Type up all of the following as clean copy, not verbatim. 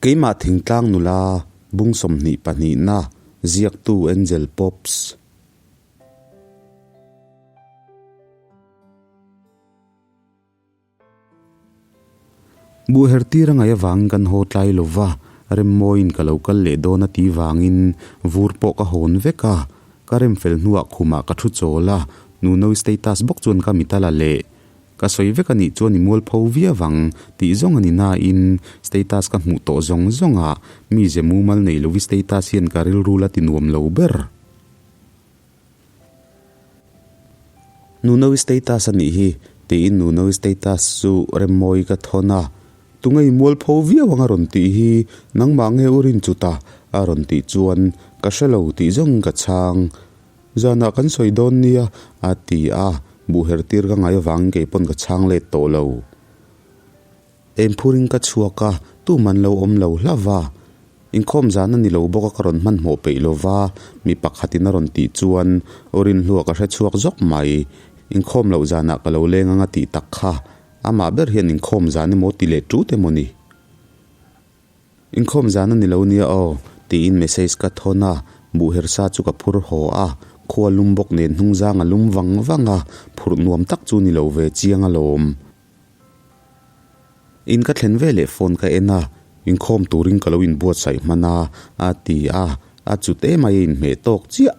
Keimah thingtlang nula bung 22 na ziaktu Angel Pops. Buh her tir a ngaih avangin kan haw tlai lo va, remmawiin ka lo kal leh dawn a tih vangin vur pawh ka hawn vek a. Ka rem fel hnuah khumah ka thu chawl a, Nunoui status bawk chuan ka mit a la leh. Ka sawi vek a nih chuan i mualpho viau ang tih zawng a ni nain status ka hmuh tawh zawng zawngah mi ze mumal nei lovi status hian ka rilru la ti nuam lo ber. Nunoui status a nih hi tiin Nunoui status chu Remmawi ka thawn a, Tunge i mualpho viau ang a rawn tih hi nangmah nge u Rinchuta a rawn tih chuan ka hre lo tih zawngin ka chhang. Zanah kan sawi dawn nia, a ti a, buhher tir ka ngai avangin kei pawn ka chhang let tawh lo. Engphurin ka chhuak a, tuman lo awm lo hlauh va. Inkhawm zan a ni lo bawk a ka rawn hmanhmawh peih lo va, mi pakhatin a rawn tih chuan aw rinhlua ka hre chhuak zawk mai. Inkhawm loh zanah ka lo leng ang a tih tak kha, amah ber hian inkhawm zan emaw ti leh tut emaw ni. Inkhawm zan a ni lo nia aw, tiin message ka thawn a, buhher sa chu ka phur haw a, khua lum bawk nen hnungzang a lum vang vang a, phurh nuam tak chu ni lo ve chiang alawm. In ka thlen ve leh phone ka en a, inkhawm turin ka lo inbuatsaih hman a, a ti a, a cut em ai a inhmeh tawk chiah.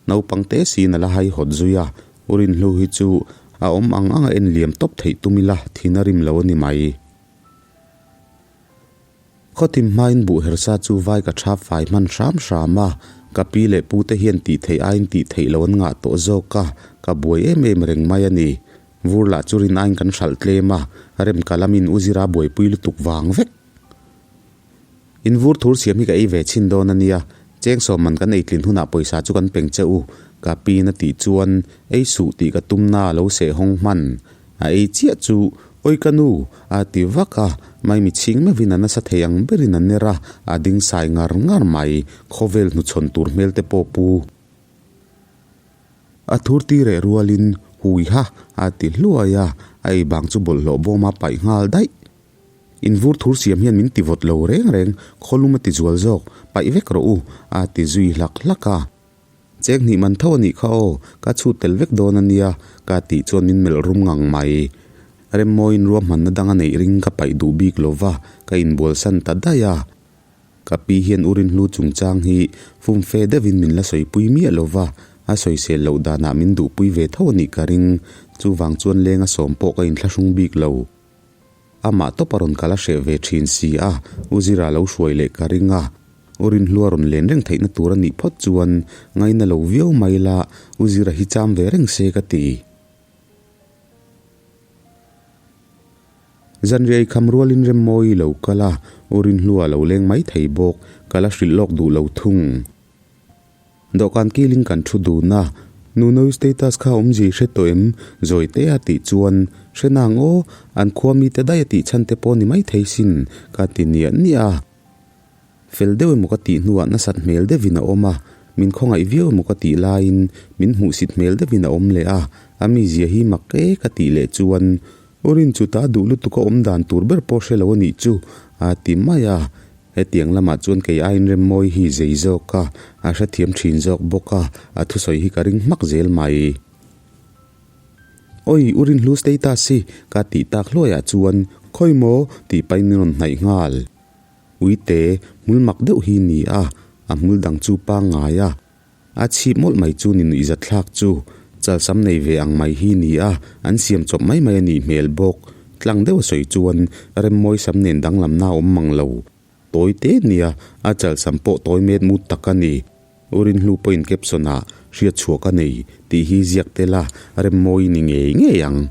Naupang te siin a la haihawt zui a, U Rinhlu hi chu a awm ang ang a en liam tawp theih tum ila thin a rim lo a ni mai. Khawthim hmain buh hersa chu vai ka thap fai hman hram hram a, ka pi leh pu te hian tih theih aiin tih theih loh an ngah tawh zawk a, ka buai em em reng mai a ni. Vur lah chu rin aiin kan hralh tlem a, rem ka lamin u zira buaipui lutuk vang vek. In vur thur siam hi ka ei ve chhin dawn a nia, cheng sawm man kan eitlin hunah pawisa chu kan peng che u, ka piin a tih chuan ei suh tih ka tumna a lo seh hawng hman. A ei chiah chu, Awi ka nu! a ti vak a, Maimi chhing meuhin a nasa thei ang berin a ner a, a ding sai ngar ngar mai, khawvel hnuchhawn tur hmel te pawh pu. A thur ti reh rualin, Hui ha! a ti hluai a, a ei bang chu bawlhhlawh bawm a paih nghal daih. In vur thur siam hian min ti vawt lo reng reng, khawlum a ti zual zawk, paih vek rawh u, a ti zui hlak hlak a. Cheng hnih man tho a nih kha aw, ka chhut tel vek dawn a nia, ka tih chuan min melh rum ngang mai. Remmawiin ruahmanna dang a neih ring ka paih duh bik lo va, ka inbualsan ta daih a. Ka pi hian u Rinhlu chungchang hi fumfe deuhin min la sawipui miah lo va, a sawisel loh danah min duhpui ve tho a nih ka ring. Chuvang chuan lenga sawm pawh ka inthlahrung bik lo. Amah tawp a rawn kal a hreh ve thin si a, U Zira lo hruai leh ka ring a. U Rinhlua rawn len reng theihna tur a nih phawt chuan ngaina lo viau mai la, U Zira hi cham ve reng se ka ti. Zanriai kham rualin Remmawi lo kal a, U Rinhlua lo leng mai thei bawk, ka la hrilh lawk duh lo thung. Dawhkan kilin kan thu dun a, Nunoui status kha awmzia i hre tawh em? Zawi te a tih chuan, Hre nang aw, an khua mite daih a tih chhan te pawh ni maithei sin, ka ti niah niah a. Fel deuh emaw ka tih hnuah nasat hmel deuhin a awm a, min khawngaih viau emaw ka tih laiin min hmuhsit hmel deuhin a awm leh a, a mizia hi mak e ka tih leh chuan, U Rin chu ta duh lutuk a awm dan tur ber pawh hre lo a nih chu, a ti mai a. Hetiang lamah chuan kei aiin Remmawi hi zei zawk a, a hrethiam thin zawk bawk a, a thusawi hi ka ring hmak zel mai. Awi, U Rinhlu status hi ka tih tak hluaiah chuan khawi maw tih pahin min rawn hnaih nghal. Uite, hmul mak deuh hi ni a, a hmul dang chu pangngai a. A chhip mawlh mai chu ni nuihzat thlak chu chalsam nei ve ang mai hi ni a, an siam chawp mai mai a nih hmel bawk. Tlang deuh a sawi chuan Remmawi sam nen danglamna a awm mang lo. Tawi te nia, a chalsam pawh tawi met mut tak a ni. U Rinhlu pawhin caption ah hriat chhuah ka nei tih hi ziak tel a, Remmawi ni ngei ngei ang.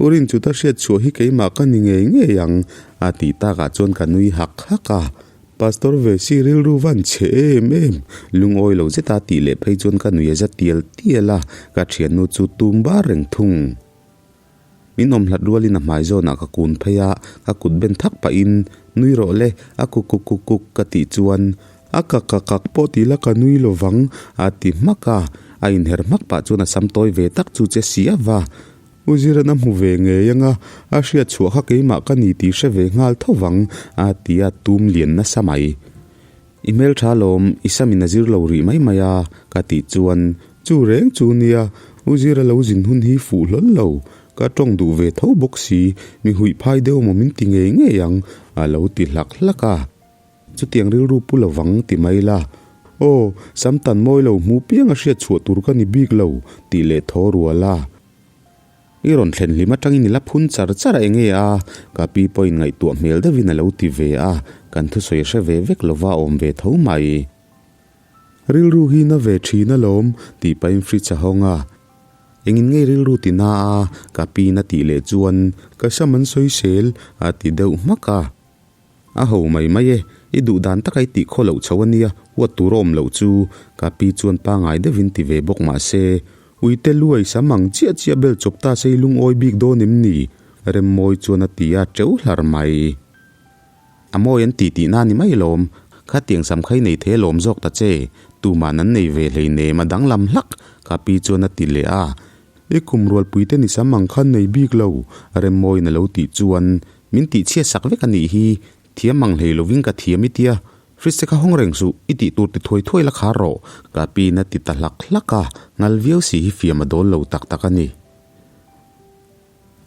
U Rinchuta hriat chhuah hi keimah ka ni ngei ngei ang, a tih takah chuan ka nui hak hak a. Pastor ve si rilru van chhe em em, lungawi lo zeta tih leh phei chuan ka nui a za tial tial a, ka thiannu chu tum bar reng thung. Min awm hlat rualin a hmai zawnah ka kun phei a, ka kut ben thak pahin, Nui rawh le, a kuk kuk kuk kuk ka tih chuan, A kak kak kak pawh ti la ka nui lovang, a ti hmak a. A inher hmak pah chuan a sam tawi ve tak chu che si a va. U Zira'n a hmu ve ngei anga, a hriat chhuah kha keimah ka ni tih hre ve nghal tho vang, a ti a tum lian nasa mai. I hmeltha lawm, i sam in a zir lo rih mai mai a, ka tih chuan, Chu reng chu nia, U Zira lo zin hun hi fuh hlawl lo, ka tawng duh ve tho bawk si, mi huih phai deuh maw min ti ngei ngei ang, a lo ti hlak hlak a. Chutiang rilru pu lovang ti mai la. Aw, sam tan mawi lo hmu piang a hriat chhuah tur ka ni bik lo, tih leh thaw rual a. I rawn thlen hlim atangin i la phun char char a enge a? Ka pi pawhin ngaihtuah hmel deuhin a lo ti ve a, kan thusawi a hre ve vek lova a awm ve tho mai. Rilru hi na ve thin alawm, tih pahin fridge a hawng a. Engin ngei rilru ti na a? Ka pi in a tih leh chuan, Ka sam an sawi sel, a ti deuh hmak a. A ho mai mai e, i duh dan taka i tih khaw loh chho a nia, huat tur a awm loh chu, ka pi chuan pangai deuhin ti ve bawk mah se, Uite luai sam ang chiah chiah bel chawp ta se i lungawi bik dawn em ni? Remmawi chuan a ti a teuh hlar mai. A mawi an ti tihna a ni mai lawm, khatiang sam kha i nei thei alawm zawk ta che, tuman an nei ve hleinem a danglam hlak, ka pi chuan a ti leh a. I kum rualpuite ni sam ang khan nei bik lo, Remmawiin a lo tih chuan Min tih chhiat sak vek a nih hi, thiam ang hlei lovin ka thiam i tia, fridge te kha hawng reng suh, i tih tur ti thuai thuai la khar rawh, ka piin a ti ta hlak hlak a, ngal viau si hi fiam a dawl lo tak tak a ni.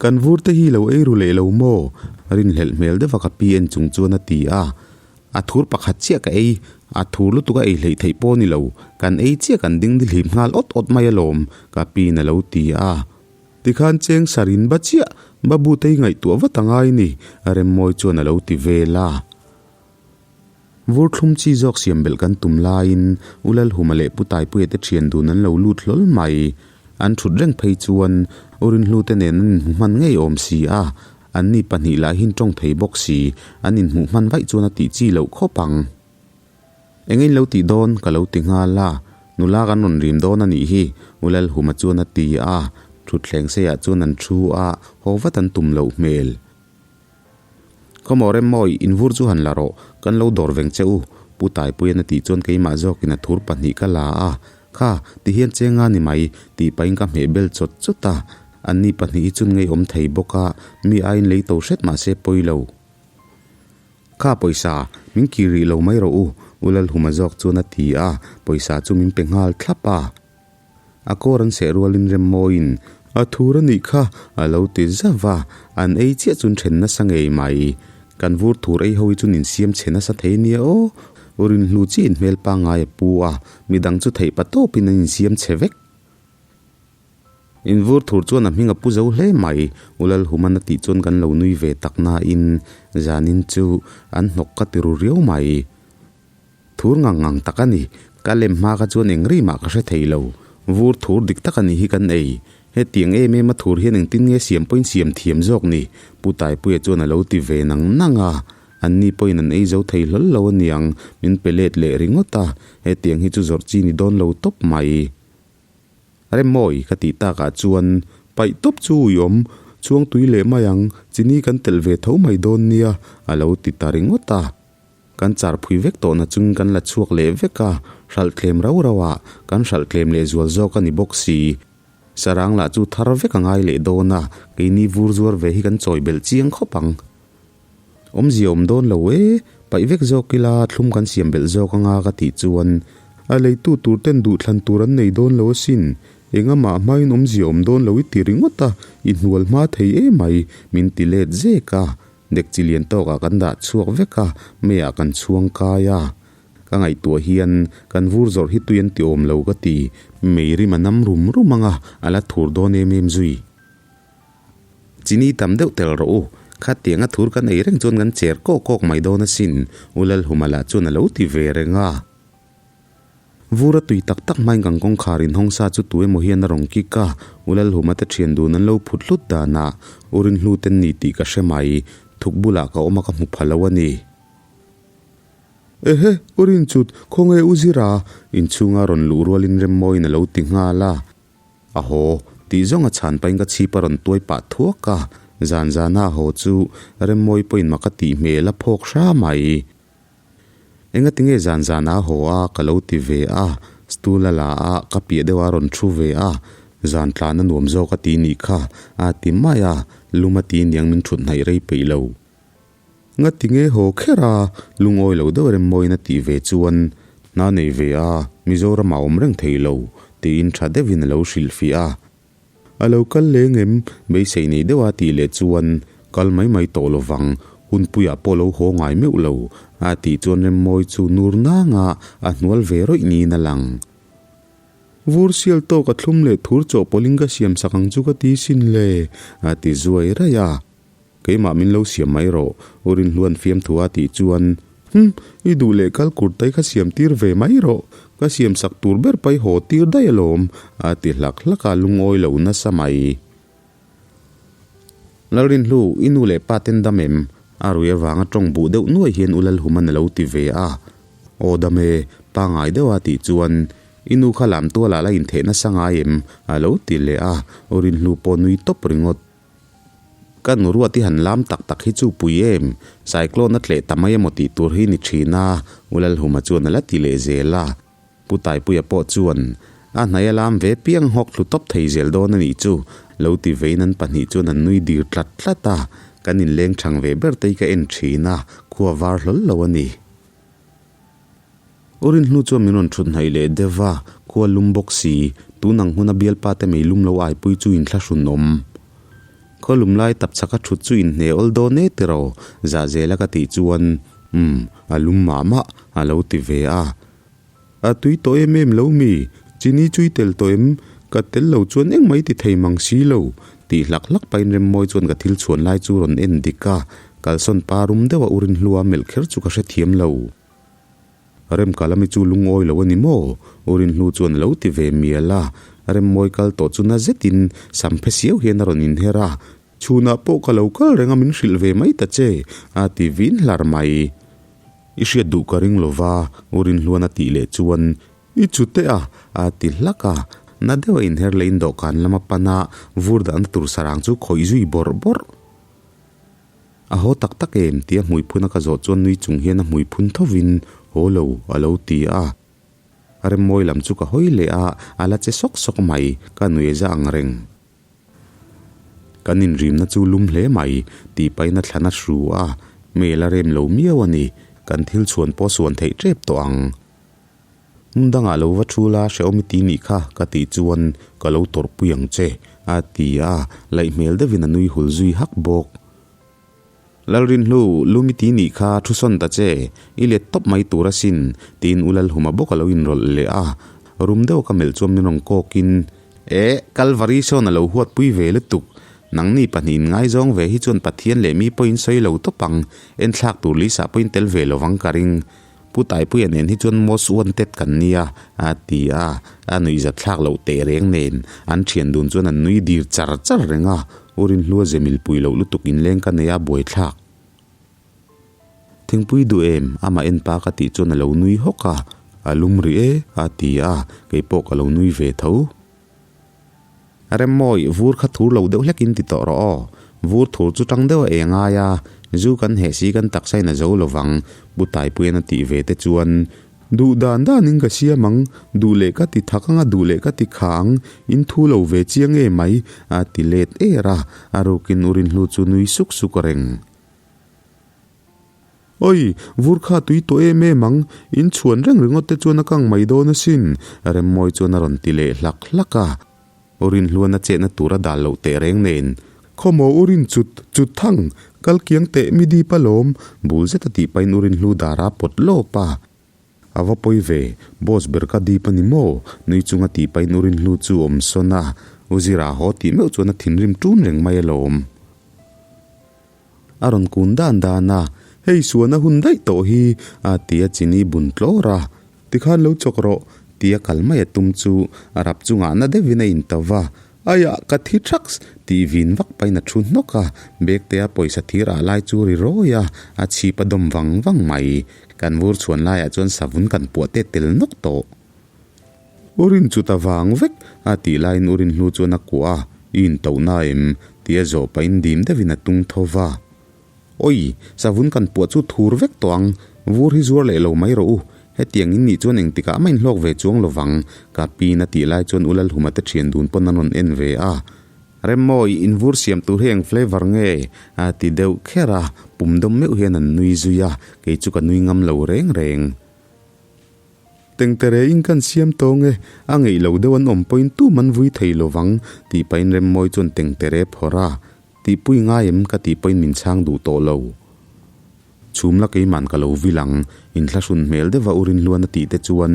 Kan vur te hi lo ei ru leh lo maw? Rinhlelh hmel deuh a ka pi en chung chuan a ti a, a thur pakhat chiah ka ei, a thur lutuk a ei hleih theih pawh a ni lo, kan ei chiah kan ding dihlip nghal awt awt mai alawm, ka piin a lo ti a. Tikhan cheng sarin ba chiah, Babu te hi ngaihtuah vat a ngai ni, Remmawi chuan a lo ti vel a. Vur thlum chi zawk siam belh kan tum laiin U Lalhuma leh Pu Taipuia te thian dun an lo lut hlawl mai. An thut reng phei chuan U Rinhlute nen an inhmu hman ngei awm si a, anni pahnih lahin tawng thei bawk si, an inhmuh hman vaih chuan a tih chi loh khawp ang. Eng in lo tih dawn ka lo ti nghal a, nula kan rawn rim dawn a nih hi, U Lalhuma chuan a ti a, thutthleng seiah chuan an thu a, haw vat an tum loh hmel. Khawmaw Remmawi, in vur chu han la rawh, kan lo dawr veng che u, Pu Taipuian a tih chuan keimah zawkin a thur pahnih ka la a, Kha, ti hian cheng nga ni mai, tih pahin ka hmeh bel chawt chawt a, anni pahnih hi chun ngeiawm thei bawk a, mi aiin lei to hret mahse pawi lo. Kha pawisa, min kir rih lo mai rawh u, U Lalhuma zawk chuan a ti a, pawisa chu min pe nghal thlap a. A kawr an seh rualin Remmawiin, A thur a nih kha, a lo ti zauh a, an ei chiah chuan then nasa ngei mai. Kan vur thur ei ho hi chuan insiam chhe nasa thei nia aw, U Rinhlu chiahin hmel pangngai a pu a, midang chu theih pa tawpin an insiam chhe vek. Invur thur chuan a hming a pu zo hle mai, U Lalhuman a tih chuan kan lo nui ve tak nain zanin chu an hnawk ka ti ru riau mai. Thur ngang ngang tak a ni, ka lem hma kha chuan eng ri mah ka hre thei lo. Vur thur dik tak a nih hi kan ei. Hetiang em em a thur hian engtin nge siam pawhin siam thiam zawk ni, Pu Taipuia chuan a lo ti ve nang nang a. Anni pawhin an ei zo thei hlawl lo aniang, min pe let leh ringawt a, hetiang hi chu zawrh chi ni dawn lo tawp mai. Remmawi ka tih takah chuan paih tawp chu ui awm, chuang tui leh mai ang, chini kan telh ve tho mai dawn nia, a lo ti ta ringawt a. Kan char phui vek tawhna chungin kan la chhuak leh vek a, hralh tlem rau rau ah kan hralh tlem leh zual zawk a ni bawk si. Sarang lah chu thar vek a ngai leh dawn a, keini vur zuar ve hi kan chawi belh chiang khawp ang. Awmzia awm dawn lo e, paih vek zawk ila thlum kan siam belh zawk anga ka tih chuan a leitu tur ten duhthlan tur an nei dawn lo asin, engamah hmain awmzia awm dawn lo i ti ringawt a, i hnual hma thei emai min ti let zek a, dekchi lian tawkah kan dah chhuak vek a, meiah kan chhuang kai a, ka ngaihtuah hian kan vur zawrh hi tui an ti awm lo ka ti, mei rim a nam rum rum anga a la thur dawn em em zui. Chini tam deuh tel rawh u, khatianga thur kan ei reng chuan kan cher kawk kawk mai dawn asin, U Lalhuma lah chuan a lo ti ve reng a. Vur a tui tak tak hmain kan kawngkhar inhawng sa chu tu emaw hian a rawn kik a, U Lalhuma te thian dun an lo phut hlut danah U Rinhlu ten ni tih ka hre mai, thuk bulah ka awm a ka hmu pha lo a ni. Ehe, U Rinchut, khawnge U Zira? Inchhunga rawn luh rualin Remmawiin a lo ti nghal a. A haw, tih zawng a chhan pahin ka chhip a rawn tuai pah thuak a, zan zana a haw chu Remmawi pawhin mak a tih hmel a phawk hra mai. Engati nge zan zana a haw a ka lo ti ve a, stool a la a, ka piah deuh a rawn thu ve a, Zan tlan a nuam zawk a ti nih kha, a ti mai a, lum a ti niang min thut hnaih rei peih lo. Ngati nge haw kher a, lungawi lo deuh Remmawiin a tih ve chuan, Hna nei ve a, Mizoram a awm reng thei lo, tiin tha deuhin a lo hrilhfiah a. A lo kal leng em? Beisei nei deuha tih leh chuan, Kal mai mai tawh lovang, hunpuiah pawh lo haw ngai meuh lo, a tih chuan Remmawi chu nur nanga a hnual ve rawih niin a lang. Vur sial tawk a thlum leh thur chawhpawlhin ka siam sak ang chu ka ti sin le, a ti zuai raih a. Keimah min lo siam mai rawh, U Rinhluan fiamthu a tih chuan, Hum, i duh leh kal kur tai kha siam tir ve mai rawh, ka siam sak tur ber pai haw tir daih alawm, a ti hlak hlak a, lungawi lo nasa mai. Lalrinhlu, i nu leh pa ten dam em? A rui avanga tawng buh deuh nuai hian U Lalhuman a lo ti ve a. Aw dam e, pangai deuh a tih chuan, I nu kha lam tualah la intheh nasa ngai em? a lo ti leh a, U Rinhlu pawh nui tawp ringawt. Ka nu ruat i han lam tak tak hi chu pui em? Cyclone a tleh ta mai emaw tih tur hi ni thin a, U Lalhuma chuan a la ti leh zel a. Pu Taipuia pawh chuan, A hnai a lam ve piang nghawk thlu tawp thei zel dawn a nih chu, lo ti vein an pahnih chuan an nui dir tlat tlat a. Kan inleng chhang ve ber te hi ka en thin a, khua var hlawl lo a ni. U Rinhnu chuan min rawn thut hnaih leh deuh va, khua lum bawk si, tun ang huna bialpa te mei lum lo aipui chu inthlahrun awm. Khaw lum lai tap chaka thut chu inhne awl dawn e tiraw, zah zela ka tih chuan, Umm, a lum mah mah, a lo ti ve a. A tui tawh em em lo mi? Chini chu i tel tawh em? Ka tel lo chuan engmah i ti thei mang si lo, tih hlak hlak pahin Remmawi chuan ka thil chhuan lai chu rawn en dik a, kalsawn pa rum deuha u Rinhlua melh kher chu ka hrethiam lo. Remkalami chu lungawi lo a ni maw? U Rinhlu chuan a lo ti ve mial a, Remmawi kal tawh chu na zetin sam phe siau hian a rawn inher a, Chhunah pawh ka lo kal reng a min hrilh ve mai ta che, a ti vin hlar mai. I hriat duh ka ring lova, U Rinhluan a tih leh chuan, I chute a, a ti hlak a. Na deuh a inher leh in dawhkan lama pan a, vur dahna tur sarang chu khawih zui bawrh bawrh. A haw tak tak em? tia hmuiphun a ka zawh chuan nui chung hian a hmuiphun thovin, Haw lo, a lo ti a. Remmawi lam chu ka hawi leh a, a la che sawk sawk mai, ka nui za ang reng. Kan inrimna chu lum hle mai, tih pahin a thlan a hru a, mail a rem lo miau a ni, kan thil chhuan pawh suan theih tep tawh ang. Hmun dangah lo va thu la hrehawm i ti nih kha ka tih chuan ka lo tawrhpui ang che, a ti a, laih hmel deuhin a nui hul zui hak bawk. Lalrinhlu, lum i ti nih kha thu sawn ta che, i let tawp mai tur asin, tiin U Lalhuma bawk a lo inrawlh leh a. Rum deuh ka melh chuan min rawn kawkin, Eh, Kalvari sawn a lo huatpui ve lutuk, nangni pahnihin ngaizawng ve hi chuan Pathian leh mi pawhin sawi lo tawp ang, enthlak tur Lisa pawhin tel ve lovang ka ring. Pu Taipuia nen hi chuan most wanted kan nia, a ti a, a nuihzatthlak loh teh reng nen an thian dun chuan an nui dir char char reng a, U Rinhlua ze milpui loh lutuk inleng ka nei a buaithlak. Thingpui duh em? Amah en pa ka tih chuan a lo nui hawk a, a lum rih e, a ti a, keipawh ka lo nui ve tho. Remmawi, vur kha thur lo deuh hlekin ti tawh rawh aw. Vur thur chu tang deuh a e ngai a, zu kan heh si kan taksa in a zo lovang, Pu Taipuian a tih ve te chuan, Duh dan danin ka siam ang, duh leh ka ti thak ang a, duh leh ka ti kha ang, in thu lo ve chiang e mai, a ti let er a, a rukin U Rinhlu chu nui suk suk reng. Oi, vur kha tui tawh em em ang, in chhuan reng ringawt te chuan a kang mai dawn asin, Remmawi chuan a rawn ti leh hlak hlak a. U Rinhluan a chetna tur a dal loh teh reng nen, Khawmaw U Rin chut chut thang, kal kiang teh mi dip alawm, bul zet a tih pahin U Rinhlu dar a pawt lawp a. A va pawi ve, boss ber ka dip a ni maw? Nui chunga tih pahin U Rinhlu chu awm sawn a, U Zira haw tih meuh chuan a thinrim ṭun reng mai alawm. A rawn kun dan dan a, Hei suan a hun daih tawh hi, a ti a chini bun tlawr a. Tikhan lo chawk rawh, ti a kal mai a tum chu a rap chungah na deuhin a into va. Aiah, ka thi thaks, tih vin vak pahin a thu hnawk a, Bektea pawisa thir ah lai chu ri rawi a, a chhip a dawm vang vang mai. Kan vur chhuan laiah chuan savun kan puah te tel nawk tawh. U Rin chu ta vang vek a tih laiin U Rinhlu chuan a kuah a, I intohna em? tia zawh pahin dim deuhin a tung tho va. Oi, savun kan puah chu thur vek tawh ang, vur hi zuar leh lo mai rawh u, Hetiang in nih chuan engtikah mah in hlawk ve chuang lo vang, ka piin a tih lai chuan U Lalhuma te thian dun pawn an rawn en ve a. Remmawi, in vur siam tur hi eng flavour nge? a ti deuh kher a, pum dawm meuh hian an nui zui a, kei chu ka nui ngam lo reng reng. Tengtere in kan siam tawng e, a ngeih lo deuh an awm pawhin tum an vui thei lo vang, tih pahin Remmawi chuan tengtere phawrh a, Tihpui ngai em ka tih pawhin min chhang duh tawh lo. Chhum la keiman ka lo vil ang, inthlahrun hmel deuha u Rinhluan a tih te chuan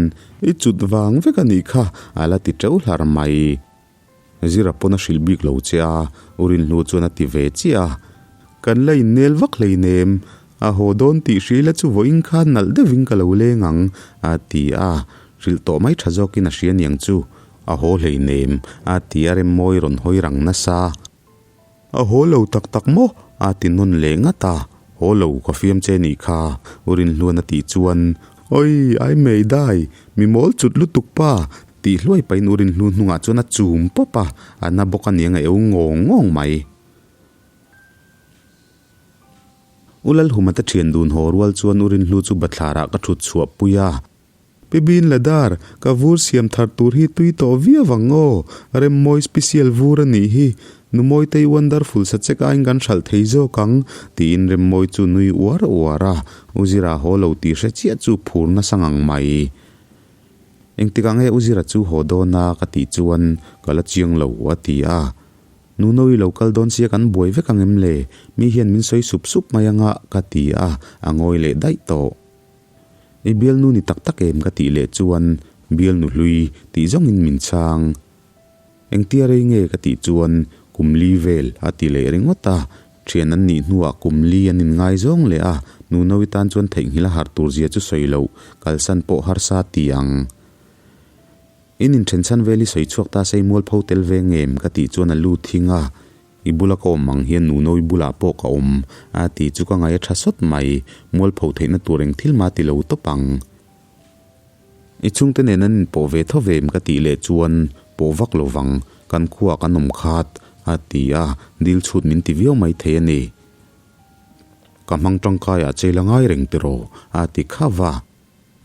i cut vang vek a nih kha a la ti teuh hlar mai. Zira pawn a hrilh bik lo che a, u Rinhlu chuan a ti ve chiah a. Kan la innel vak hleinem, a haw dawn tih hri la chu vawiin khan nalh deuhin ka lo leng ang a ti a, hrilh tawh mai tha zawkin a hria niang chu, a haw hleinem a ti a Remmawi rawn hawi rang nasa. A haw lo tak tak maw? a ti nawn leh ngat a. Haw lo, ka fiam che nih kha, U Rinhluan a tih chuan, Oi, ai mei dai, mi mawl chut lutuk pa, tih hluai pahin U Rinhlu hnungah chuan a chum pawp a, a na bawk a niang a eu ngawng ngawng mai. U Lalhuma te thian dun haw rual chuan U Rinhlu chu bathlarah ka thut chhuah pui a. Pi Bin Ladar, ka vur siam thar tur hi tui tawh viau ang aw, Remmawi special vur a nih hi, Numawitei wonderful sa chek aiin kan hralh thei zawk ang, tiin Remmawi chu nui uar uar a, U Zira haw lo tih hre chiah chu phur nasa ngang mai. Engtikah nge U Zira chu haw dawn a ka tih chuan ka la chiang lo a ti a. Nuno i lo kal dawn sia kan buai vek ang em le, mi hian min sawi sup sup mai anga ka ti a, a ngawi leh daih tawh. I bialnu ni tak tak em ka tih leh chuan bialnu hlui tih zawngin min chhang. Engtia rei nge ka tih chuan kum li vel a ti leh ringawt a, thian an nih hnuah kum li an inngai zawng leh a, Nunovi tan chuan theihnghilh a harh tur zia chu sawi loh, kalsan pawh harsa ti ang. In inthen chhan vel hi sawi chhuak ta se i mualpho tel ve ngem ka tih chuan a lu thing a, I bula ka awm ang hian Nunovi bulah pawh ka awm a tih chu ka ngaih a tha sawt mai, mualpho theihna tur eng thil mah ti lo tawp ang. I chhungte nen an inpawh ve tho ve em ka tih leh chuan pawh vak lo vang, kan khuaah kan awm khat a ti a, dil chhut min ti viau mai thei a ni. Ka hmang tangkaiah chei la ngai reng tiraw a ti khauh a.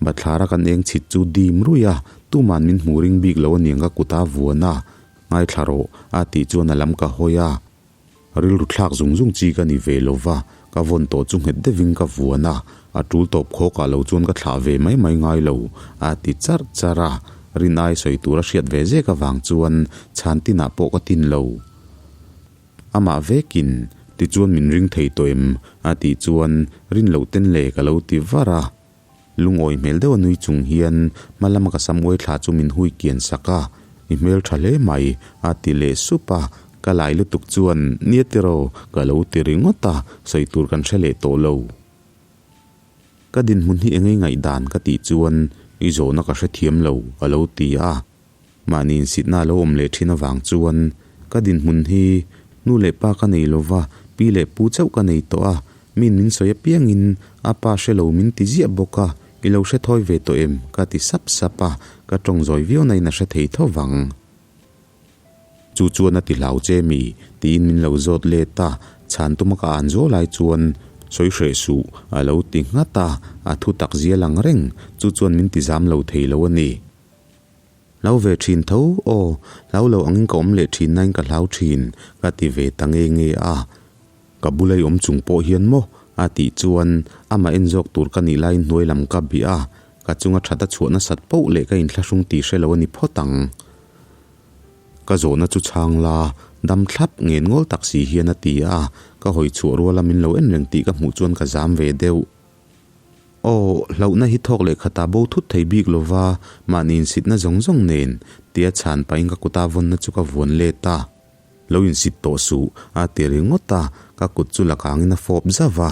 Bathlara kan eng chhit chu dim ruih a, tuman min hmuh ring bik lo aniang ka kut a vuan a, ngaithla rawh a tih chuan a lam ka hawi a. Rilru thlak zung zung chi ka ni ve lo va, ka vawn tawh chu nghet deuhin ka vuan a, a tul tawp khawkah lo chuan ka thlah ve mai mai ngai lo a ti charh charh a, rin ai sawi tur a hriat ve zek avang chuan chhan tinah pawh ka tin lo. Amah vekin, Tichuan min ring thei tawh em? a tih chuan rin loh ten le ka lo ti var a. Lungawi hmel deuh a nui chung hian hma lama ka sam uai thla chu min hui kian sak a, I hmel tha hle mai, a ti leh sup a. Ka lai lutuk chuan, Nia tiraw, ka lo ti ringawt a, sawi tur kan hre leh tawh lo. Ka dinhmun hi engei ngaihdan ka tih chuan i zawhna ka hrethiam lo, a lo ti a. Mahni insitna a lo awm leh thin avang chuan ka dinhmun hi nu leh pa ka nei lova, pi leh pu chauh ka nei tawh a, min min sawi apiangin a pa hre lo min ti ziah bawk a, i lo hre thawi ve tawh em? ka ti sap sap a, ka tawng zawi viau nain a hre thei tho vang. Chu chuan a ti hlau che mi? tiin min lo zawt let a, chhan tuma ka an zuau lai chuan sawi hreh suh a lo ti nghat a, a thu tak zia lang reng, chu chuan min ti zam lo thei lo a ni. Hlau ve thin tho aw, hlau lo angin ka awm leh thin nain ka hlau thin, ka ti ve ta nge nge a. Ka bula i awm chung pawh hian maw? a tih chuan amah en zawk tur ka nih laiin hnuai lam ka bih a, ka chunga that a chhuah nasat poh leh ka inthlahrung tih hre lo a ni phawt ang. Ka zawhna chu chhang la, dam thlap ngen ngawl tak si hian a ti a, ka hawi chhuah ruala min lo en reng tih ka hmuh chuan ka zam ve deuh. Aw, hlauhna hi thawk leh khatah bo thut thei bik lova, mahni insitna zawng zawng nen, tia chhan pahin ka kuta vawnna chu ka vuan let a. Lo insit tawh suh, a ti ringawt a, ka kut chu la kangin a fawp zauh a.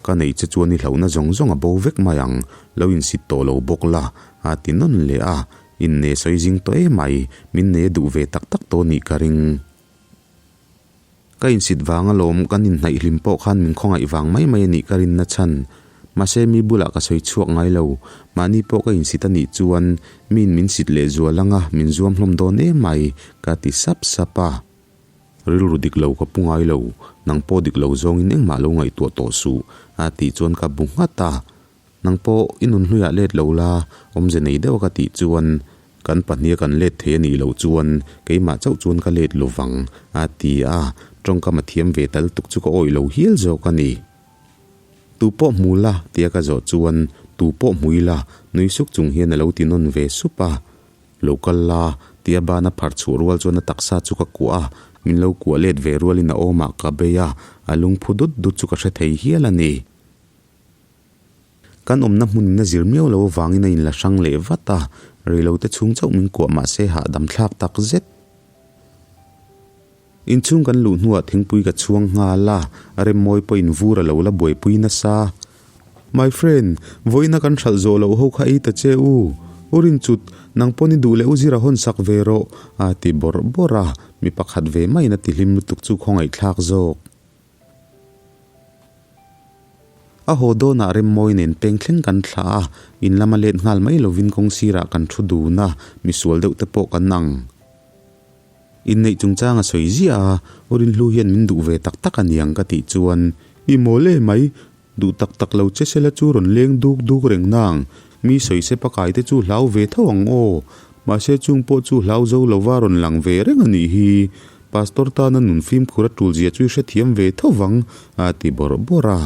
Ka neih che chuan i hlauhna zawng zawng a bo vek mai ang, lo insit tawh lo bawk la, a ti nawn leh a. Inne sawi zing tawh emai, min nei a duh ve tak tak tawh nih ka ring. Ka insit vang alawm, kan inhnaih hlim pawh khan min khawngaih vang mai mai a nih ka rinna chhan. Mahse mi bulah ka sawi chhuak ngai lo, mahni pawh ka insit a nih chuan miin min sit leh zual anga min zuam hlawm dawn em mai, ka ti sap sap a. Rilru dik lo ka pu ngai lo, nang pawh dik lo zawngin engmah lo ngaihtuah tawh suh, a tih chuan ka bu nghat a. Nang pawh i nun hluiah let lo la, awmze nei deuh a ka tih chuan kan pahniha kan let thei a nih loh chuan keimah chauh chuan ka let lo vang, a ti a, tawngkam a thiam ve tal tuk chu ka awih lo hial zawk a ni. Tu pawh hmu la tia ka zawh chuan tu pawh hmu ila nui suk chung hian a lo ti nawn ve sup a. Lo kal la tia bana phar chhuah rual chuan a taksa chu ka kuah a, min lo kuah let ve rualin a awmah ka bei a, a lungphu dut dut chu ka hre thei hial a ni. Kan awmna hmunin a zir miau lo avangin a inla hrang leh vat a, reilote chhung chauh min kuah mah se hahdam thlak tak zet. Inchhung kan luh hnuah thingpui ka chhuang nghal a, Remmawi pawhin vur a lo la buaipui nasa. My friend, vawiina kan hralh zawh loh ho kha ei ta che u. U Rinchut, nang pawn i duh leh u Zira hawn sak ve rawh, a ti bawrh bawrh a, mi pakhat ve maiin a ti hlim lutuk chu khawngaihthlak zawk. A haw dawnah Remmawi nen peng thleng kan thlah a, in lama let nghal mai lovin kawng sirah kan thu dun a, misual deuh te pawh kan ang. Inneih chungchang a sawi ziah a, U Rinhlu hian min duh ve tak tak a niang ka tih chuan, I mawl e mai, duh tak tak lo che sela chu rawn leng duk duk reng nang, mi sawi sepa kai te chu hlau ve tho ang aw, mahse chung pawh chu hlau zo lova rawn lang ve reng a nih hi, Pastor tana nun fimkhur a tul zia chu i hrethiam ve tho vang, a ti bawrh bawrh a.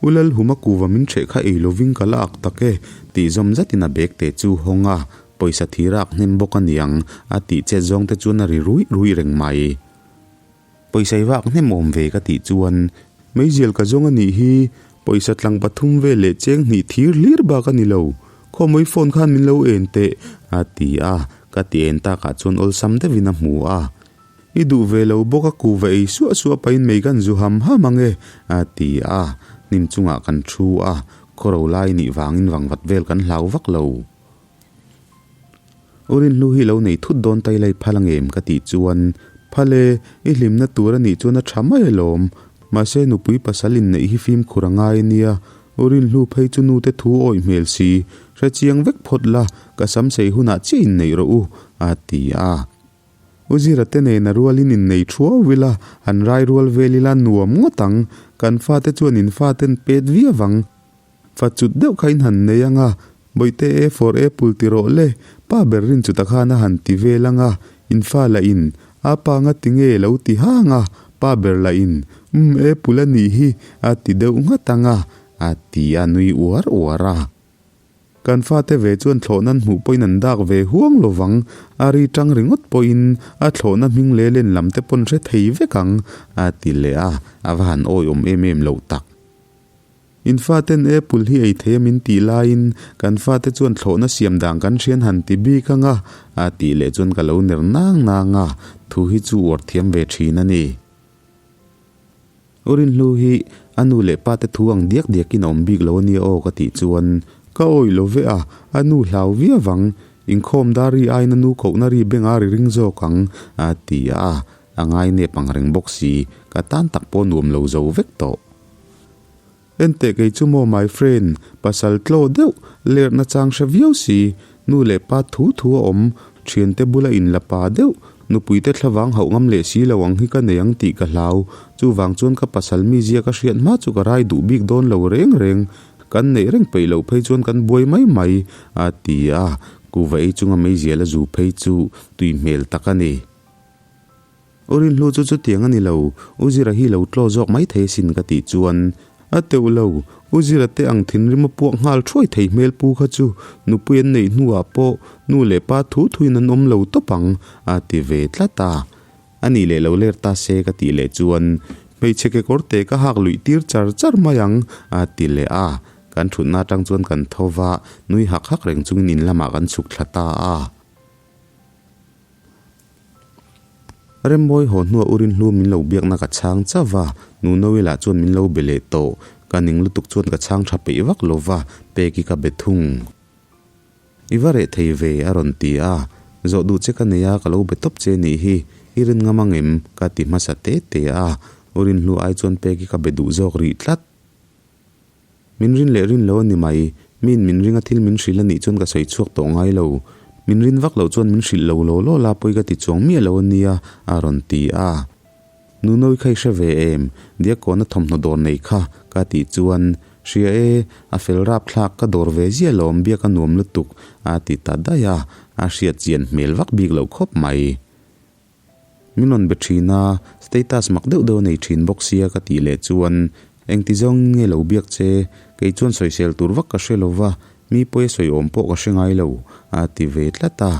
U Lalhuma kuva min hreh kha ei lovin ka la ak tak e, tih zawm zatin a bag te chu hawng a, pawisa thir a ak hnem bawk a niang, a tih chet zawng te chuan a ri ruih ruih reng mai. Pawisa i va ak hnem awm ve ka tih chuan, Meizial ka zawng a nih hi, pawisa tlang pathum vel leh cheng hnih thir hlir bak a ni lo, khawmawi phone khan min lo en teh, a ti a, Ka ti en takah chuan awlsam deuhin a hmu a. I duh ve lo bawk a kuva ei suah suah pahin mei kan zu ham ham ang e, a ti a. Hnim chungah kan thu a, khawro lai nih vangin vangvat vel kan hlau vak lo. U Rinhlu hi lo nei thut dawn tai lai phal angem ka tih chuan, Phal e, i hlimna tur a nih chuan a tha mai alawm. Mahse nupui pasal inneih hi fimkhur a ngai a nia, U Rinhlu phei chu nute thu awih hmel si, hre chiang vek phawt la, ka sam sei hunah chiah inneih rawh u, a ti a. U Zira te nen a rualin innei thuau ila, han rai rual vel ila nuam ngawt ang, kan fate chuan in faten pet viau ang. Fa cut deuh kha in han nei ang a, Bawihte A for Apple ti rawh le, pa ber rin chuta khan a han ti vel ang a, in fa lah in, A pa nga ti nge lo ti hang a, pa ber lah in, Umm Apple a nih hi, a ti deuh nghat ang a, a ti a nui uar uar a. Kan fate ve chuan thlawhna an hmuh pawhin an dak ve huang lo vang, a ri tang ringawt pawhin a thlawhna hming leh len lam te pawn hre thei vek ang, a ti leh a, a va han awihawm em em loh tak. In faten apple hi ei thei a min tih laiin kan fate chuan thlawhna siam dan kan hrian han ti bik ang a, a tih leh chuan ka lo ner nang nang a, thu hi chu uar thiam ve thin a ni. U Rinhlu hi a nu leh pa te thu ang diak diakin a awm bik lo a nia aw ka tih chuan ka awih lo ve a, a nu hlau viau ang, inkhawm dar ri aiin a nu kohna ri beng a ri ring zawk ang a ti a, a ngainep ang reng bawk si, ka tan tak pawh nuam lo zo vek tawh. Enteh kei chu maw my friend, pasal tlaw deuh, lerhna chang hre viau si, nu leh pa thu thu a awm, thiante bula in la pa deuh, nupuite thlavang hauh ngam leh si lo ang hi ka nei ang tih ka hlau, chuvang chuan ka pasal mizia ka hriat hma chu ka rai duh bik dawn lo reng reng, kan neih reng peih loh phei chuan kan buai mai mai, a ti a, kuva ei chunga meizial a zu phei chu tui hmel tak a ni. U Rinhlu chu chutiang a ni lo, U Zira hi lo tlaw zawk mai thei asin ka tih chuan a teuh lo, U Zira te ang thinrim a puak nghal thuai thei hmel pu kha chu nupui an neih hnuah pawh nu leh pa thu thuin an awm lo tawp ang a ti ve tlat a. A nih leh lo ler ta se ka tih leh chuan hmeichhe kekawr te ka hak luih tir char char mai ang a ti leh a, kan thutna atang chuan kan tho va, nui hak hak reng chungin in lamah kan chhuk thla ta a. Remmawi haw hnuah U Rinhlu min lo biakna ka chhang chauh a, Nunoe lah chuan min lo be leh tawh. Ka ning lutuk chuan ka chhang tha peih vak lo va, Peki ka be thung. I va reh thei ve, a rawn ti a. Zawh duh che ka nei a, ka lo be tawp che nih hi. I rin ngam ang em? ka ti hmasa te te a. U Rinhlu ai chuan Peki ka be duh zawk rih tlat. Min rin leh rin lo a ni mai. Miin min ringa thil min hrilh a nih chuan ka sawi chhuak tawh ngai lo. Min rin vak loh chuan min hrilh lo law law la pawi ka ti chuang miah lo a nia, a rawn ti a. Nunawi kha i hre ve em? Diakawna thawmhnaw dawr nei kha, ka tih chuan. Hria e, a fel rapthlak ka dawr ve ziah lawm biak a nuam lutuk a ti ta daih a, a hriat chian hmel vak bik loh khawp mai. Min rawn be thin a, status mak deuh deuh a nei thin bawk sia ka tih leh chuan engti zawngin nge lo biak che, kei chuan sawisel tur vak ka hre lo va, mi pawi a sawi awm pawh ka hre ngai lo a ti ve tlat a.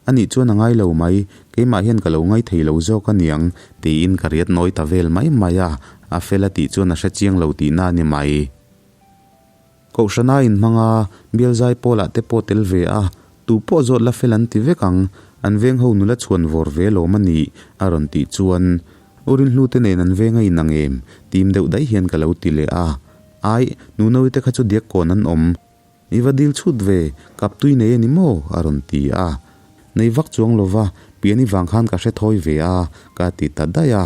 A nih chuan a ngai lo mai, keimah hian ka lo ngai thei lo zawk a niang tiin ka riat nawi ta vel mai mai a, a fel a tih chuan a hre chiang lo tihna a ni mai. Kohhrana inhmang a, bial zai pawlah te pawh tel ve a, tu pawh zawt la fel an ti vek ang, an veng ho nula chhuan vawr ve lawm a nih a rawn tih chuan U Rinhlu te nen an veng a inang em? Tim deuh daih hian ka lo ti leh a, Aih, Nunawi te kha chu diak kawn an awm. I va dil chhut ve, kap tui nei a ni maw? a rawn ti a. Nei vak chuang lo va, pian i vang khan ka hre thawi ve a, ka ti ta daih a.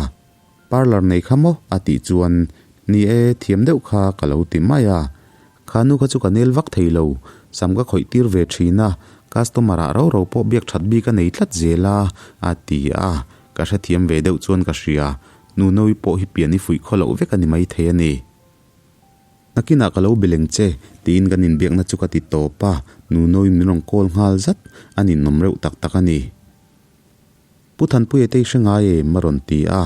Parlour nei kha maw? a tih chuan, Ni e, thiam deuh kha ka lo ti mai a. Kha nu kha chu ka nel vak thei lo, sam ka khawih tir ve thin a, customer ah ro ro pawh biak that bik a nei tlat zel a, a ti a. Ka hrethiam ve deuh chuan ka hria, nu Nawi pawh hi pian i fuih khaw loh vek a ni maithei a ni. Nakinah ka lo be leng che, tiin kan inbiakna chu ka ti tawp a, Nunoin min rawn call nghal zat, a ninawm reuh tak tak a ni. Pu Thanpuia te i hre ngai em? a rawn ti a,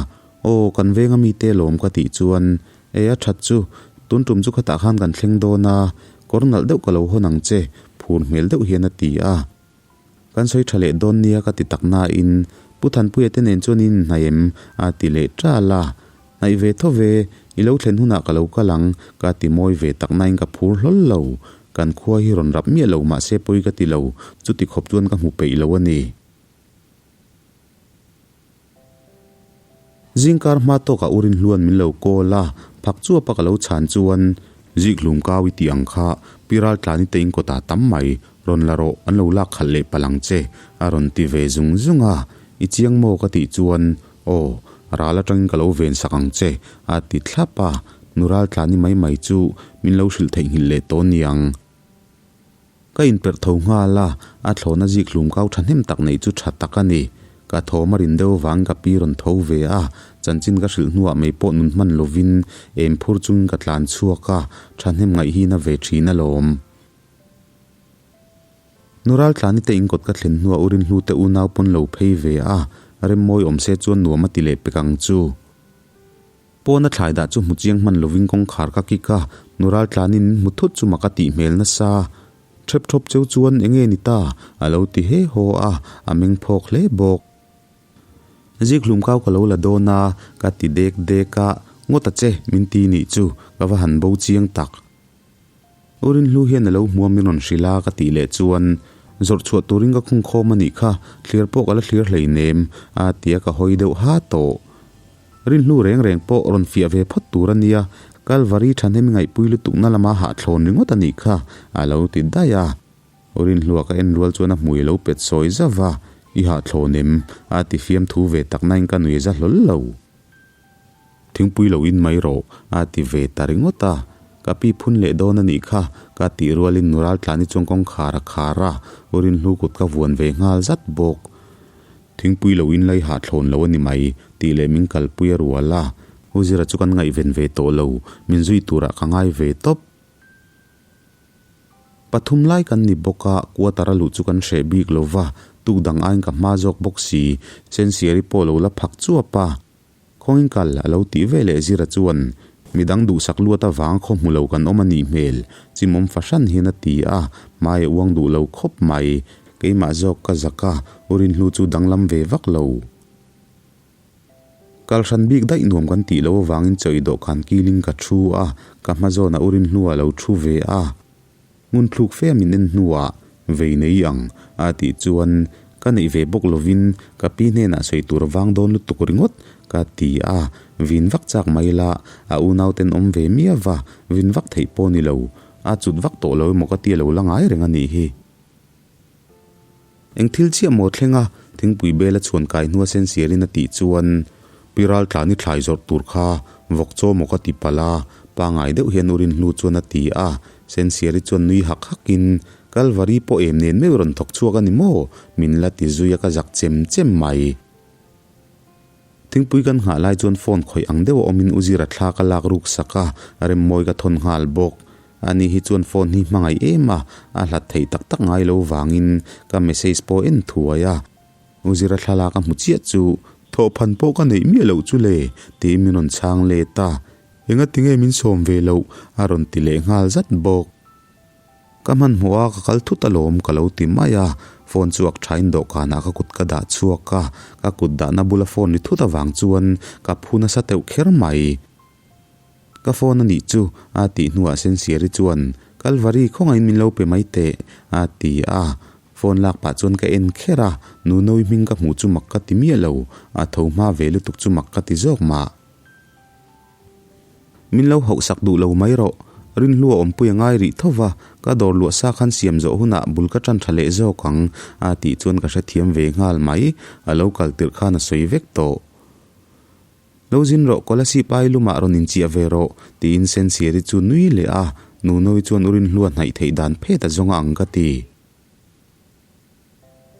Aw, kan venga mite lawm ka tih chuan, E a that chu, tun tum chu khatah khan kan thleng dawn a, kawr nalh deuh ka lo hawn ang che, phur hmel deuh hian a ti a. Kan sawi tha leh dawn nia ka ti tak nain Pu Thanpuia te nen chuan in inhnaih em? a ti leh ṭal a. Hnaih ve tho ve, i lo thlen hunah ka lo kal ang, ka ti mawi ve tak nain ka phur hlawl lo. Kan khua hi rawn rap miah lo mahse pawi ka ti lo, chuti khawp chuan ka hmu peih lo a ni. Zingkar hma tawkah u Rinhluan min lo call a, phak chuapa ka lo chhan chuan Zikhlum kau i tih ang kha Pi Raltlani te in kawtah tam mai, rawn la rawh, an lo lak khalh leh palh ang che a rawn ti ve zung zung a, I chiang maw ka tih chuan Aw, ral atangin ka lo ven sak ang che a ti thlap a, nu Raltlani mai mai chu min lo hrilh theihnghilh leh tawh niang. Ka inperh tho nghal a, a thlawhna zik hlum kau thahnem tak neih chu tha tak a ni. Ka thawm a rin deuh vangin ka pi rawn tho ve a, chanchin ka hrilh hnuah mei pawh nun hman lovin em phur chungin ka tlan chhuak a, thahnem ngaih hi na ve thin alawm. Nu Raltlani te inkawt ka thlen hnuah u Rinhlu te unau pawn lo phei ve a, Remmawi awm se chuan nuam a ti leh pek ang chu. Pawna thlai dah chu hmu chiang hman lovin kawngkhar ka kik a, nu raltlanin min hmu thut chu mak a tih hmel nasa. Thep thawp cheu chuan enge ni ta? a lo ti he haw a, a meng phawk hle bawk. Zikhlum kau ka lo la dawn a, ka ti dek dek a, ngawt a che min ti nih chu, ka va han bo chiang tak. U Rinhlu hian a lo hmuam min rawn hrilh a ka tih leh chuan zawrh chhuah turin ka khung khawm a nih kha, thlir pawh ka la thlir hleinem a ti a ka hawi deuh ha tawh. Rinhlu reng reng pawh rawn fiah ve phawt tur a nia, Kalvari thahnem i ngaihpui lutukna lama hahthlawn ringawt a nih kha a lo ti daih a. U Rinhlua ka en rual chuan a hmui a lo pet sawi zauh a, I hahthlawn em? a ti fiamthu ve tak nain ka nui za hlawl lo. Thingpui lo in mai rawh, a ti ve ta ringawt a. Ka pi phun leh dawn a nih kha, ka tih rualin nu Raltlani chuan kawngkhar a khar a, U Rinhlu kut ka vuan ve nghal zat bawk. Thingpui lo in lai hahthlawn lo a ni mai, tih leh min kalpui a rual a. U Zira chu kan ngaihven ve tawh lo, min zui turah ka ngai ve tawp. Pathum lai kan ni bawk a, quarter a luh chu kan hreh bik lo va, tuk dang aiin ka hma zawk bawk si, Sensiari pawh lo la phak chuap a. Khawngin kal a lo tih ve leh Zira chuan midang duhsak luat avang khaw hmu lo kan awm a nih hmel, chimawm fahran hian a ti a, hmai a uang duh lo khawp mai. Keimah zawk ka zak a, u Rinhlu chu danglam ve vak lo. Kal hran bik daih nuam kan tih loh avangin chaw i dawhkan kilin ka thu a, ka hma zawnah u Rinhlua a lo thu ve a. Hmun thluk fe min en hnuah vei nei ang a tih chuan ka neih ve bawk lovin ka pi hnenah sawi tur vang dawn lutuk ringawt ka ti a, vin vak chak mai la a unau ten awm ve miau va, vin vak theih pawh ni lo, a cut vak tawh lo emaw ka ti a lo la ngai reng a nih hi. Eng thil chiah maw thleng a, thingpui bel a chhuan kai hnua sen sialin a tih chuan Pi Raltlani thlai zawrh tur kha vawk chaw maw ka ti palh a, pangai deuh hian u Rinhlu chuan a ti a, Sensiari chuan nui hak hakin Kalvari pawh em nen meuh rawn thawk chhuak a ni maw? min la ti zui a ka zak chem chem mai. Thingpui kan nghah lai chuan phone khawih ang deuh a awmin U Zira thla ka lak ruk sak a, Remmawi ka thawn nghal bawk. Ani hi chuan phone hi hmangaih em a, a hlat theih tak tak ngai lo vangin ka message pawh en thuai a. U Zira thlalak a hmu chiah chu thawhphan pawh ka neih miah loh chu le tiin min rawn chhang let a, engati nge min sawm ve loh a rawn ti leh nghal zat bawk. Ka hmanhmawh a, ka kal thut alawm ka lo ti mai a, phone chu ak thain dawhkanah ka kut ka dah chhuak a, ka kut dahna bula phone ri thut avang chuan ka phu nasa teuh kher mai. Ka phone a nih chu a tih hnuah Sensiari chuan Kalvari khawngaihin min lo pe mai teh a ti a, phone lak pah chuan ka en kher a, Nunoui hming ka hmuh chu mak ka ti miah lo, a tho hma ve lutuk chu mak ka ti zawk mah. Min lo hauhsak duh lo mai rawh. Rinhlua awmpui a ngai rih tho va, ka dawr luah sa khan siam zawh hunah bul ka tan tha leh zawk ang, a tih chuan ka hrethiam ve nghal mai. A lo kal tirh khan a sawi vek tawh. Lo zin rawh, Kolasib ai lumah rawn inchiah ve rawh, tiin Sensiari chu nui leh a, Nunoui chuan u Rinhlua hnaih theih dan phet a zawng a ang ka ti.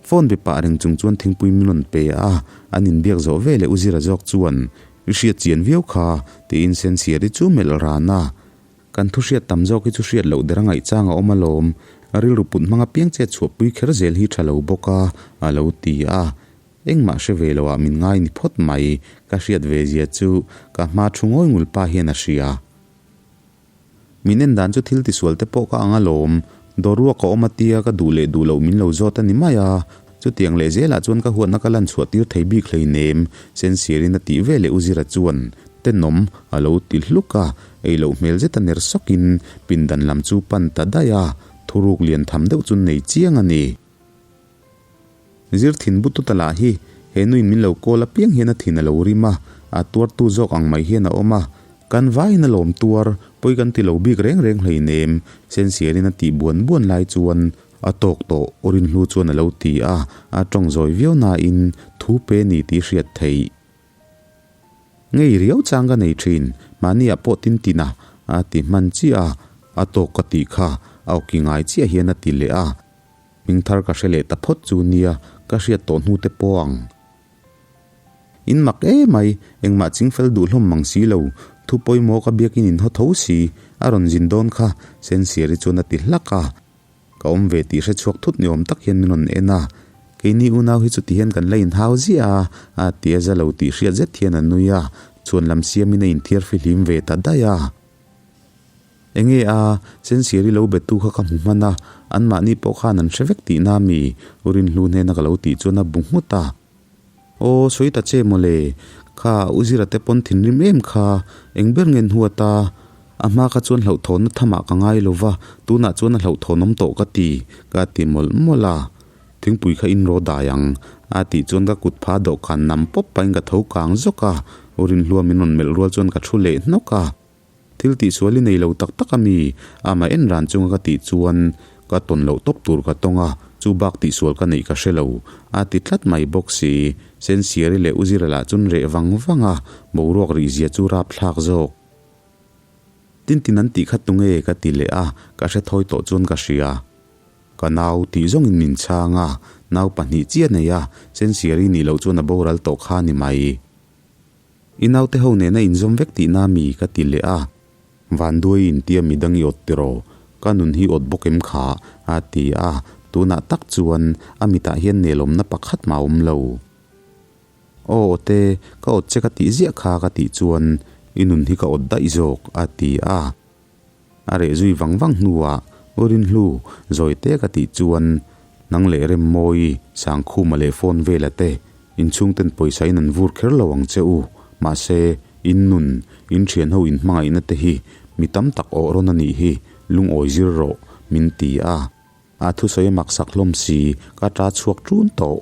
Phone be pah reng chung chuan thingpui min rawn pe a, an inbiak zawh ve leh U Zira zawk chuan, I hriat chian viau kha, tiin Sensiari chu melh ran a. Kan thu hriat tam zawk hi chu hriat loh der a ngaihchang a awm alawm, a rilru put hmang apiang chet chhuahpui kher zel hi tha lo bawk a, a lo ti a. Engmah hre ve loah min ngai ni phawt mai, ka hriat ve zia chu ka hma thu ngawi ngul pa hian a hria. Min en dan chu thil tisual te pawh ka ang alawm, dawrruak ka awm atia ka duh leh duh loh min lo zawt a ni mai a, chutiang leh zelah chuan ka huatna ka lan chhuah tir thei bik hleinem, Sensirin a tih ve leh U Zira chuan tenawm a lo ti hluk a, ei loh hmel zet a ner sawkin pindan lam chu pan ta daih a, thuruk lian tham deuh chu nei chiang a ni. Zir thin bu tuta lah hi he nuin min lo kawl apiang hian a thin a lo rim a, a tuartu zawk ang mai hian a awm a. Kan vaiin a lawm tuar, pawi kan ti lo bik reng reng hleinem, Sensiarin a tih buan buan lai chuan a tawk tawh aw Rinhlu chuan a lo ti a, a tawng zawi viau nain thu pe ni tih hriat theih. Ngei riau chang ka nei thin, mahniah pawh tin tin a, a ti hman chiah a, a tawk ka tih kha a awki ngai chiah hian a ti leh a. Hming thar ka hre leh ta phawt chu nia, ka hriat tawh hnu te pawh ang. In mak emai, engmah ching fel duh hlawm mang si lo, thu pawimawh ka biakin in haw tho si, a rawn zin dawn kha, Sensiari chuan a ti hlak a. Ka awm ve tih hre chhuak thut ni awm tak hian min rawn en a, keini unau hi chuti hian kan la inhau ziah a, a ti a za lo tih hriat zet hian a nui a, chhuan lam siamin a inthiar fihlim ve ta daih a. Enge a, Sensiari lo betu kha ka hmu hman a, anmahni pawh khan an hre vek tihna mi? U Rinhlu hnena ka lo tih chuan a bu nghut a. Aw, sawi ta che mawle, kha U Zira te pawn thinrim em kha, eng ber nge hnuat a? A hma kha chuan hlauhthawnna thamah ka ngai lo va, tunah chuan a hlauhthawnawm tawh ka ti, ka ti mawlh mawlh a. Thingpui kha in rawh dai ang, a tih chuan ka kut pha dawhkan nam pawp pahin ka tho kang zawk a, U Rinhlua min rawn melh rual chuan ka thu leh hnawk a. Thil tihsual i nei lo tak tak a mi? Amah en ran chunga ka tih chuan ka tawn loh tawp tur ka tawng a, chu bak tihsual ka neih ka hre lo. A ti tlat mai bawk si. Sensiari leh Uzira lah chun reh vang vang a, boruak rih zia chu rapthlak zawk. Tintin an tih kha tunge ka ti leh a, ka hre thawi tawh chuan ka hria. Ka nau tih zawngin min chhang a, nau pahnih chiah nei a, Sensiari nih loh chuan a boral tawh kha ni mai. I naute ho nena inzawm vek tihna mi ka ti leh a. Vanduai intia midang i awt tiraw? Ka nun hi awt bawk em kha? a ti a, tunah tak chuan a mitah hian nelawmna pakhat mah a awm lo. Aw awte, ka awt che ka tih ziah kha ka tih chuan i nun hi ka awt daih zawk a ti a. A reh zui vang vang hnuah U Rinhlu, Zawite ka tih chuan nang leh Remmawi, Sangkhuma leh phone vela te inchhungten pawisa in an vur kher lo ang che u. Mahse, in nun, in thianho in hmangaihna te hi mi tam tak awh rawn a nih hi, lungawi zir rawh, min ti a. A thusawi a maksak hlawm si, ka ta chhuak ṭun tawh.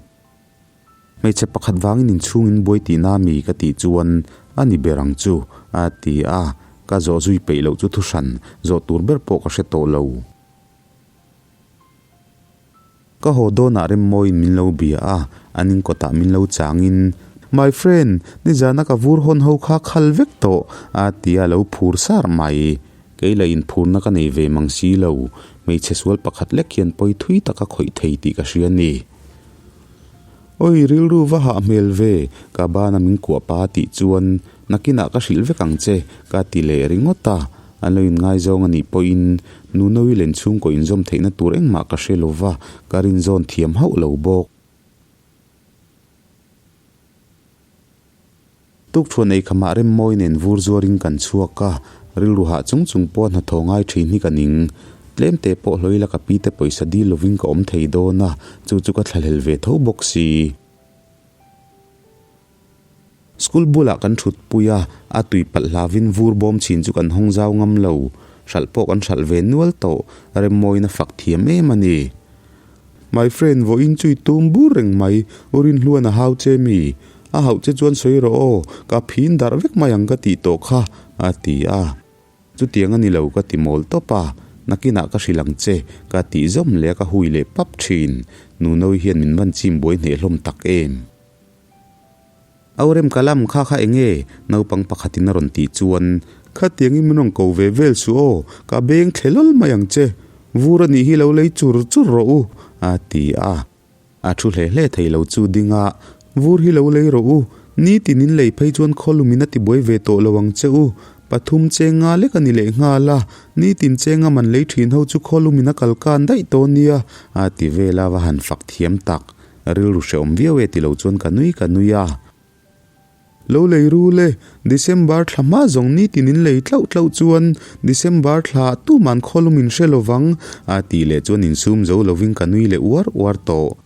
Hmeichhe pakhat vangin inchhungin buai tihna mi ka tih chuan a ni ber ang chu a ti a, ka zawh zui peih loh chu thuhran zawh tur ber pawh ka hre tawh lo. Ka haw dawnah Remmawiin min lo bia a, an inkawtah min lo changin, My friend, nizana ka vur hawn ho kha khal vek tawh a ti a lo phur sar mai. Kei la inphurna ka nei ve mang si lo, hmeichhe sual pakhat lek hian pawi thui taka khawih thei tih ka hria ni. Awi rilru va hah hmel ve, ka bana min kuah pa tih chuan nakinah ka hrilh vek ang che ka ti leh ringawt a, an lo inngaizawng a nih pawhin Nunoui len chhungkaw inzawm theihna tur engmah ka hre lova, ka rinzawn thiam hauh lo bawk. Tukṭhuan eikhamah Remmawi nen vur zuarin kan chhuak a, rilru hah chung chung pawha hnathawh ngai ṭhin hi ka ning. Tlemte pawh hlawi la ka pite pawisa dil lovin ka awm thei dawn a, chu chu ka thlahlel ve tho bawk si. School bulah kan ṭhutpui a, a tui palh hlavin vur bawm chhin chu kan hawng zau ngam lo. Hralh pawh kan hralh ve nual tawh, Remmawiin a fak thiam em a ni. My friend, vawiin chu i tum bur reng mai, u Rinhluan a hau che mi? A hauh che chuan sawi rawh aw, ka phin darh vek mai ang ka tih tawh kha, a ti a. Chutiang a ni lo ka ti mawl tawp a, nakinah ka hrilh ang che, ka tih zawm leh a ka hui leh pap thin. Nunoui hian min van chim buai hneh hlawm tak em? Aurem ka lam kha kha enge? Naupang pakhatin a rawn tih chuan, Khatiangin min rawn ko ve vel suh aw, ka beng thle lawl mai ang che. Vur a nih hi lo lei chur chur rawh u, a ti a. A thu hle hle thei lo chu ding a, Vur hi lo lei rawh u, nitin in lei phei chuan khawlumin a tibuai ve tawh lo ang che u. Pathum chenga lek a ni leh nghal a, nitin chenga man lei thin ho chu khawlumin a kal kan daih tawh nia, a ti vel a, va han fak thiam tak. Rilru hrehawm viau e ti lo chuan ka nui ka nui a. Lo lei rul e, December thla hma zawng nitin in lei tlauh tlauh chuan December thla tuman khawlum in hre lovang a tih leh chuan insum zo lovin ka nui leh uar uar tawh.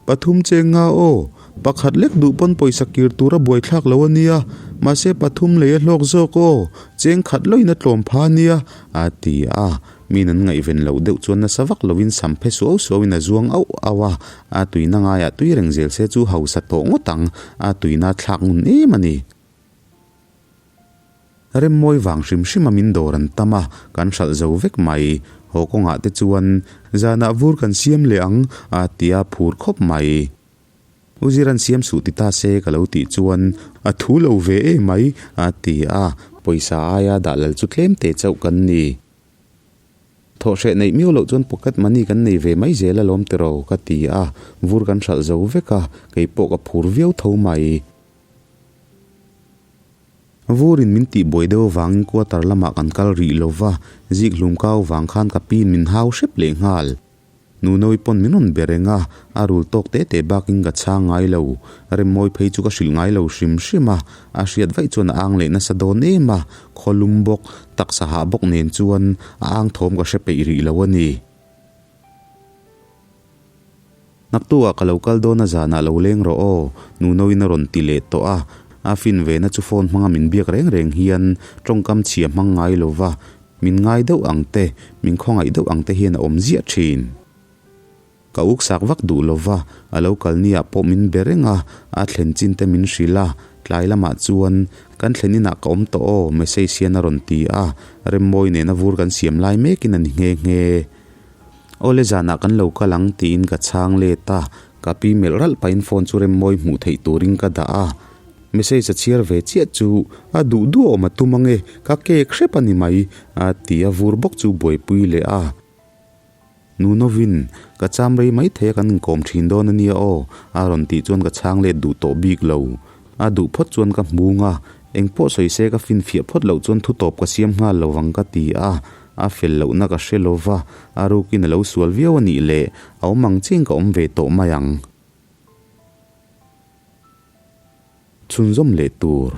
Pathum che nga aw, pakhat lek duh pawn pawisa kir tur a buaithlak lo a nia, mahse pathum lei a hlawk zawk aw, cheng khat lawin a tlawm pha a nia a ti a. Min an ngaihven loh deuh chuan nasa vak lovin sam phe suau suauin a zuang auh auh a, a tuina ngaiah tui reng zel se chu hausa tawh ngawt ang, a tuina thlak ngun em a ni. Remmawi vang hrim hrim a min dawr an tam a, kan hralh zo vek mai. Haw kawngah te chuan zanah vur kan siam leh ang a ti a phur khawp mai. U Ziran siam suh ti ta se ka lo tih chuan a thu lo ve em mai a ti a, pawisa aia dah lal chu tlem te chauh kan ni. Thawhhreh neih miau loh chuan pocket money kan nei ve mai zel alawm tiraw ka ti a, vur kan hralh zo vek a, kei pawh ka phur viau tho mai. Vurin min tih buai deuh avangin quarter lamah kan kal rih lo va, zik hlum kau vang khan ka piin min hau hrep leh nghal. Nunawi pawn min rawn be reng a, a rul tawk teh teh bakin ka chhang ngai lo. Remmawi phei chu ka hrilh ngai lo hrim hrim a, a hriat vaih chuan a ang leh nasa dawn em a, khawlum bawk, taksa hah bawk nen chuan a ang thawm ka hre peih rih lo a ni. Naktuah ka lo kal dawn a zanah lo leng rawh aw, Nunawiin a rawn ti leh tawh a, a fin ve na chu phone hmanga min biak reng reng hian tawngkam chhia hmang ngai lo va, Min ngai deuh ang te, min khawngaih deuh ang te hian a awm ziah thin. Ka uk sak vak duh lo va, a lo kal ni ah pawh min be reng a, a thlen chin te min hrilh a, tlai lamah chuan, Kan thlen inah ka awm tawh aw, message hian a rawn ti a, Remmawi nena vur kan siam lai mekin a ni nghe nghe. Awle zanah kan lo kal ang tiin ka chhang let a, ka pi melh ralh pahin phone chu Remmawi hmuh theih turin ka dah a, Message a chhiar ve chiah chu a duh duh awm a tum ange, ka kek hrep a ni mai, a ti a vur bawk chu buaipui leh a. Nunovin, ka cham rei mai thei a kan inkawm thin dawn a nia aw, a rawn tih chuan ka chhang let duh tawh bik lo. A duh phawt chuan ka hmung a, engpawh sawi se ka finfiah phawt loh chuan thutawp ka siam nghal lo vang ka ti a, a fel lohna ka hre lo va, a rukin a lo sual viau a nih leh a awm ang chiang ka awm ve tawh mai ang. Chhunzawm leh tur.